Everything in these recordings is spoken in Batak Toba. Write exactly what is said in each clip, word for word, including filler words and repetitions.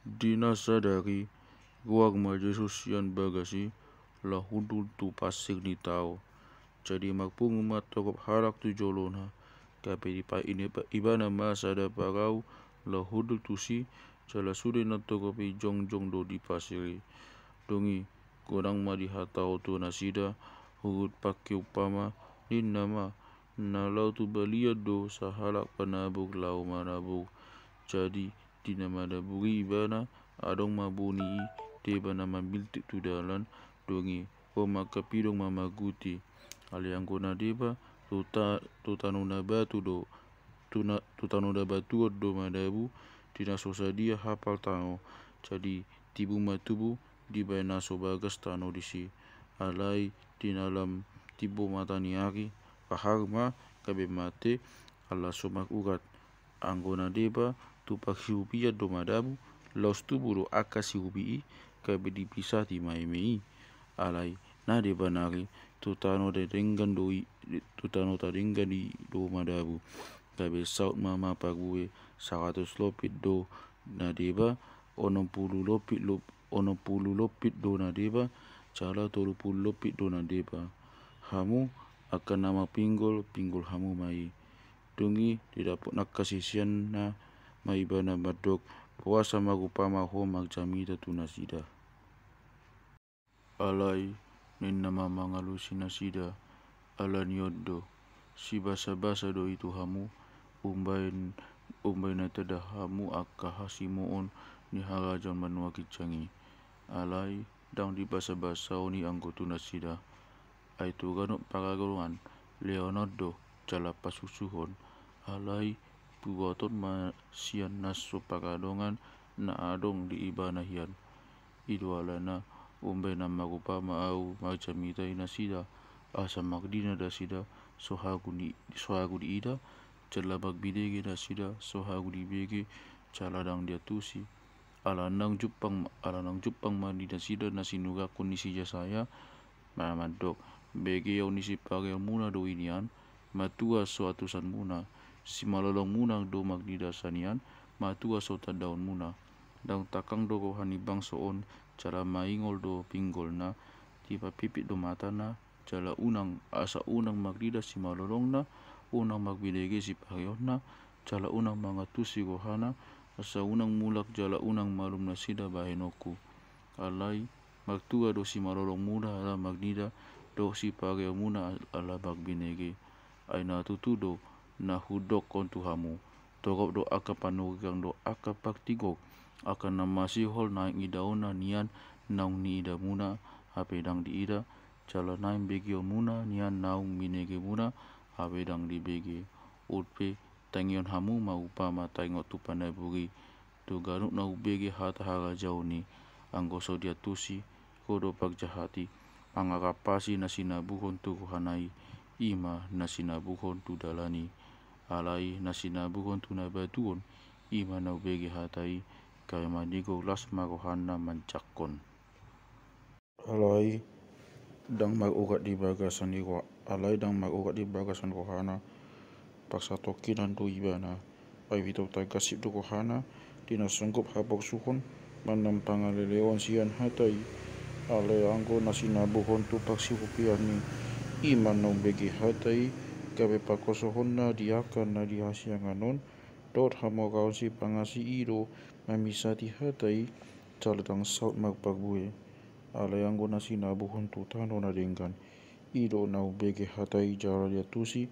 Di na sadari, goar ma Jesus sian bagas i, laho hundul tu pasir ni tao. Jadi marpungu ma togop halak tu jolona, gabe dipaihut ibana ma sada parau laho hundul tusi, jala sude na togop i jongjong do di pasir i. Dung i, godang ma dihatahon tu nasida, huhut pangke umpama, ninna ma, na laho tu balian do sahalak panabur laho manabur. Jadi, di na manabur i ibana, adong ma boni i deba na mambiltik tu dalan, dung i, ro ma angka pidong ma mangguti. Alai anggo na deba, tu ta-, tu tano na batu do, tu na-, tu tano na batuon do madabu, di na so sadia hapal tano. Jadi, tibu ma tubu, dibahen na so bagas tano disi. Alai, di na lam timbo mata ni ari, rahar ma, gabe mate, ala so marurat. Anggo na deba, tu parsihupian do madabu, laos tubu do angka sihupi i, gabe dipisati ma eme i. Alai, na deba nari, tu tano na denggan do i, tu tano na denggan i do madabu. Gabe saut ma, ma parbue, saratus lompit do na deba, onom pulu lompit lop-, onom pulu lompit do na deba, jala tolu pulu lompit do na deba. Hamu, angka na mapinggol, pinggol hamu ma i. Dung i, didapot angka siseanna ma ibana mandok, boasa marumpama ho marjamita tu nasida. Alai, ninna ma mangalusi nasida, ala ni on do, sibasabasa do i tu hamu, umbahen, umbahen na tanda hamu angka hasimoon ni harajaon banua ginjang i. Alai, ndang dibasabasahon i anggo tu nasida. Ai tu ganup paradongan, lehon on do, jala pasusuhon. Alai, buaton ma sian na so paradongan, na adong di ibana hian. I do alana, umbahen na marumpama ahu marjamita i nasida, asa marnida nasida, so haru ni, so haru diida, jala marbinege nasida, so haru dibege, jala ndang diantusi. Ala ndang jumpang, ala ndang jumpang ma di nasida na sinurathon ni si Jesaya, ma mandok, begeon ni sipareonmuna do i nian, matua so antusanmuna, simalolongmuna do marnida sa nian, matua so tandaonmuna. Ndang tangkang do roha ni bangso on, jala maingol do pinggolna, dipapipit do matana, jala unang, asa unang marnida simalolongna, unang marbinege sipareonna, jala unang mangantusi rohana, asa unang mulak jala unang malum nasida bahenonku. Alai, martua do simalolongmuna ala marnida, dohot sipareonmuna ala marbinege. Ai na tutu do, na hudokkon tu hamu. Torop do angka panurirang dohot angka partigor, angka na masihol naeng idaonna nian naung niidamuna, hape ndang diida, jala naeng begeonmuna nian naung binegemuna, hape ndang dibege. On pe, tangihon hamu ma umpama taringot tu panabur i, tu ganup na umbege hata harajaon i, anggo so diantusi, ro do parjahat i, mangarampasi na sinaburhon tu rohana i, i ma na sinaburhon tu dalan i. Alai na sinaburhon tu na batuon, i ma na umbege hata i, gabe manigor las ma rohana manjangkon. Alai ndang marurat di bagasan ni roha-, alai ndang marurat di bagasan rohana, parsatongkinan do ibana. Ai binoto tarsip do rohana, di na songgop haporsuhon, manang pangaleleon sian hata i. Alai anggo na sinaburhon tu parsihupian i, i ma na umbege hata i, gabe pangkosohonna di angka na di hasiangan on, dohot hamoraon sipangasi i do mamisati hata i, jala ndang saut marparbue. Alai anggo na sinaburhon tu tano na denggan, i do na umbege hata i jala diantusi,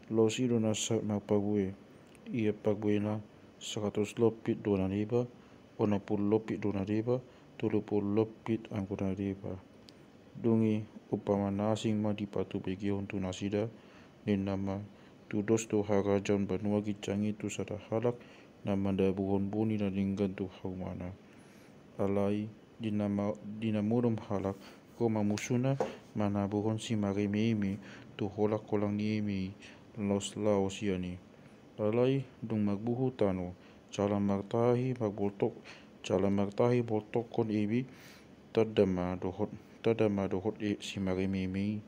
laos i do na saut marparbue. Ia parbuena, saratus lompit do na deba, onom pulu lompit do na deba, tolu pulu lompit anggo na deba. Dung i, umpama na asing ma dipatubegeon tu nasida, ninna ma, tudos do harajaon banua ginjang i tu sada halak, na mandaburhon boni na denggan tu harumana. Alai, di na ma-, di na modom halak, ro ma musuna, manaburhon simaremeeme, tu holangholang ni eme i, laos laho sian i. Alai, dung marbuhu tano, jala martahi marboltok, jala martahi boltokkon eme i, tanda ma dohot, tanda ma dohot e simaremeeme i.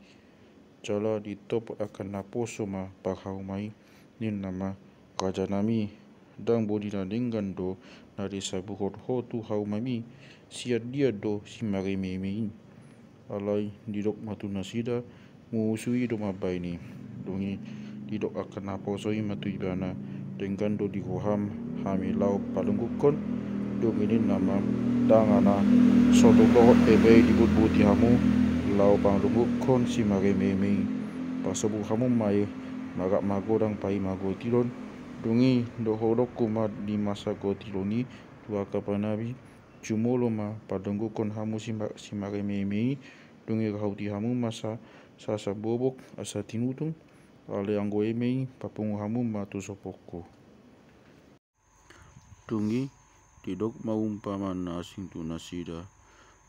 Jala ditopot angka naposo ma parharuma i, ninna ma, rajanami, ndang boni na denggan do na disabuhon ho tu haumami, sian dia do simaremeime i? Alai didok ma tu nasida, musu i do mambahen i. Dung i didok angka naposo i ma tu ibana, denggan do di roham hami laho padonggokkon? Dung i ninna ma, ndang, Anna, so tung dohot pe be dibotboti hamu laho padonggokkon simaremeime i. Pasobu hamu ma i, marrap magodang paima gotilon. Dung i do hodokku ma di masa gotilon i tu angka panabi, jumolo ma padonggokkon hamu sima-, simaremeime i. Dung i rahuti hamu ma sa-, sasambobok asa tinutung, alai anggo eme i papungu hamu ma tu sopongku. Dung i didok ma umpama na asing tu nasida,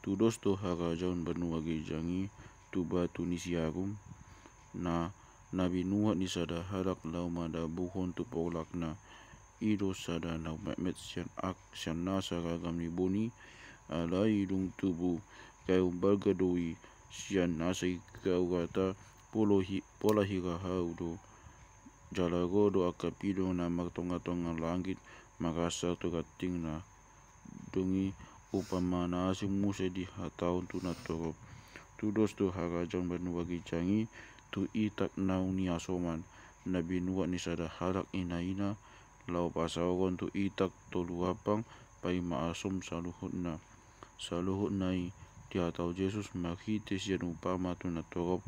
tudos do harajaon banua ginjang i tu batu ni siarum, na, na binuat ni sada halak laho madabuhon tu porlakna. I do sada na ummetmet sian ak-, sian nasa ragam ni boni, alai dung tubu gabe umbalga do i sian nasa i, hau hata, pola hi-, pola hira hau do. Jala ro do angka pidong na martongatonga langit marasa tu rantingna. Dung i umpama na asing muse dihatahon tu natorop, tudos do harajaon banua ginjang i tu itak naung niasoman, na binuat ni sada halak inaina, laho pasaoron tu itak tolu ampang paima asom saluhutna. Saluhutna i dihatahon Jesus marhite sian umpama tu natorop,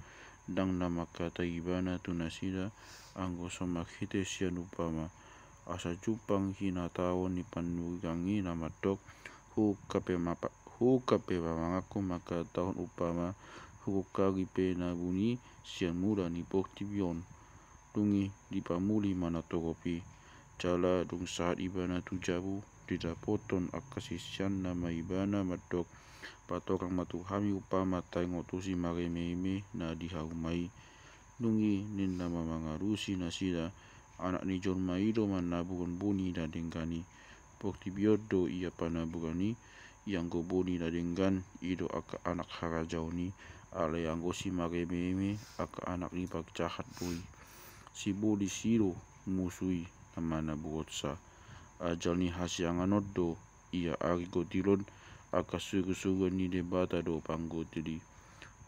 ndang na mangkatai ibana tu nasida, anggo so marhite sian umpama. Asa jumpang hinatahon ni panurirang i na mandok, huungkap pe ma-, huungkap pe ma manganku mangkatahon umpama, hurungkari pe na buni sian mula ni portibi on. Dung i dipamuli ma natorop i. Jala dung sahat ibana tu jabu, didapothon angka siseanna ma ibana mandok, patorang ma tu hami umpama taringot tu simaremeime na di hauma i. Dung i ninna ma mangalusi nasida, Anak ni jolma i do manaburhon boni na denggan i. Portibi on do ia panaburhon i, ianggo boni na denggan i do angka anak harajaon i, alai anggo simaremeime angka anak ni parjahat do i. Sibolis i do musu i na manaburhonsa. Ajal ni hasiangan on do ia ari gotilon, angka surusuruan ni Debata do panggotil i.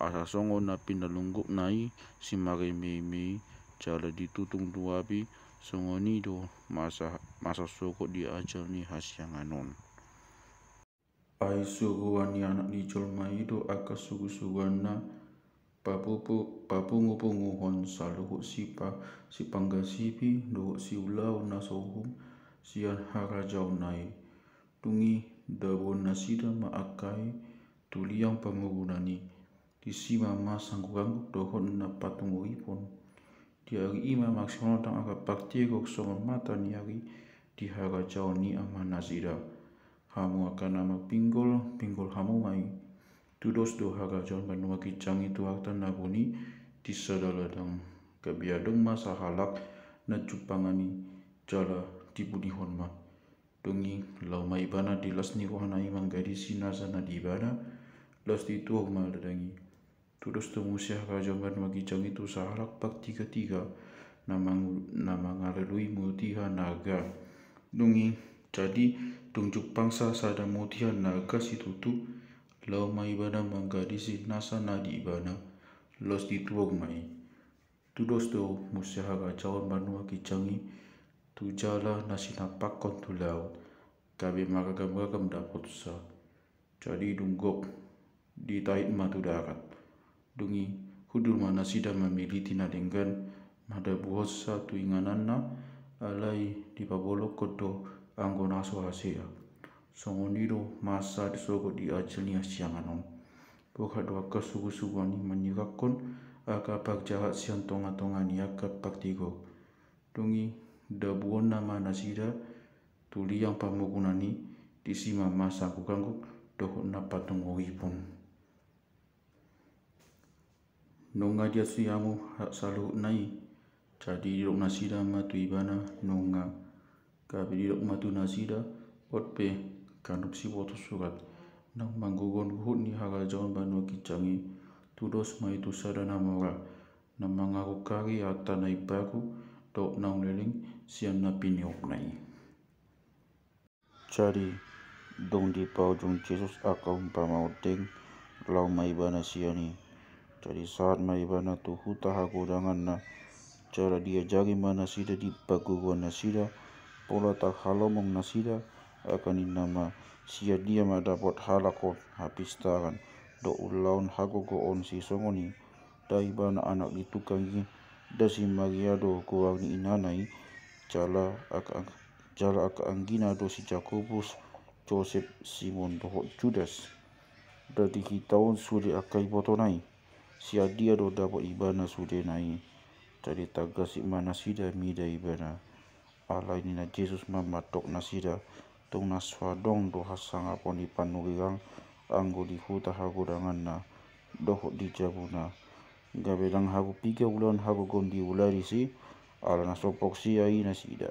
Asa songon na pinalunggukna i simaremeime i, jala ditutung tu api, songon i do masa, masa sogot di ajal ni hasiangan on. Ai suruan ni Anak ni jolma i do angka surusuruanna papu-, papungupunguhon saluhut sipa-, sipanggasipi dohot siulaon na so uhum sian harajaonna i. Dung i dabuhon nasida ma angka i tu liang pangurungan i. Disi ma masa angguk-angguk dohot na patungoripon. Di ari i ma marsinondang angka partigor songon mata ni ari di harajaon ni Amanasida. Hamu angka na marpinggol, pinggol hamu ma i. Tudos do harajaon banua ginjang i tu arta na boni di sada ladang. Gabe adong ma sahalak na jumpangan i jala dipunihon ma. Dung i laho ma ibana di las ni rohana i manggadisi nasa na di ibana, laos dituhor ma ladang i. Tudos do muse harajaon banua ginjang i tu sahalak partigatiga na mangu-, na mangalului mutiha na arga. Dung i, jadi, dung jumpangsa sada mutiha na arga situtu, laho ma ibana manggadisi nasa na di ibana, laos dituhor ma i. Tudos do muse harajaon banua ginjang i tu jala na sinampakhon tu laut, gabe maragam-ragam dapotsa. Jadi dung gok, ditait ma tu darat. Dung i hundul ma nasida mamiliti na denggan madabuhonsa tu ingananna, alai dipabolongkon do anggo na so hasea. Songon i do masa sogot di ajal ni hasiangan on. Boha do angka surusuruan i manyiranghon angka parjahat sian tongatonga ni angka partigor. Dung i dabuhonna ma nasida tu liang pangurungan i, disi ma masa angguk-angguk dohot na patungoripon. Nunga diasusi hamu ha-, saluhutna i? Jadi didok nasida ma tu ibana, nunga. Gabe didok ma tu nasida, on pe, ganup siboto surat naung manggohi huhut ni harajaon banua ginjang i, tudos ma i tu sada na mora, na mangarungkari hata na imbaru dohot naung leleng sian na piniopna i. Jadi dung dipaujung Jesus angka umpama ondeng, laho ma ibana sian i. Jadi sahat ma ibana tu huta hagodanganna. Jala diajari ma nasida, dipagogohon nasida, pola tarhalomong nasida. Angka ninna ma, sian dia ma dapot halak on hapistaran dohot ulaon hagogoon sisongon i? Nda ibana anak ni tukang i? Nda si Maria do goar ni inana i? Jala angka, jala angka anggina do si Jakobus, Josep, Simon dohot Judas? Nda dihitahon sude angka ibotona i? Sian dia do dapot ibana sudena i? Jadi targasip ma nasida mida ibana. Alai ninna Jesus ma mandok nasida, tung na so adong do hasangapon ni panurirang anggo di huta hagodanganna dohot di jabuna. Gabe ndang haru piga ulaon hagogoon diula disi, ala na so porsea i nasida.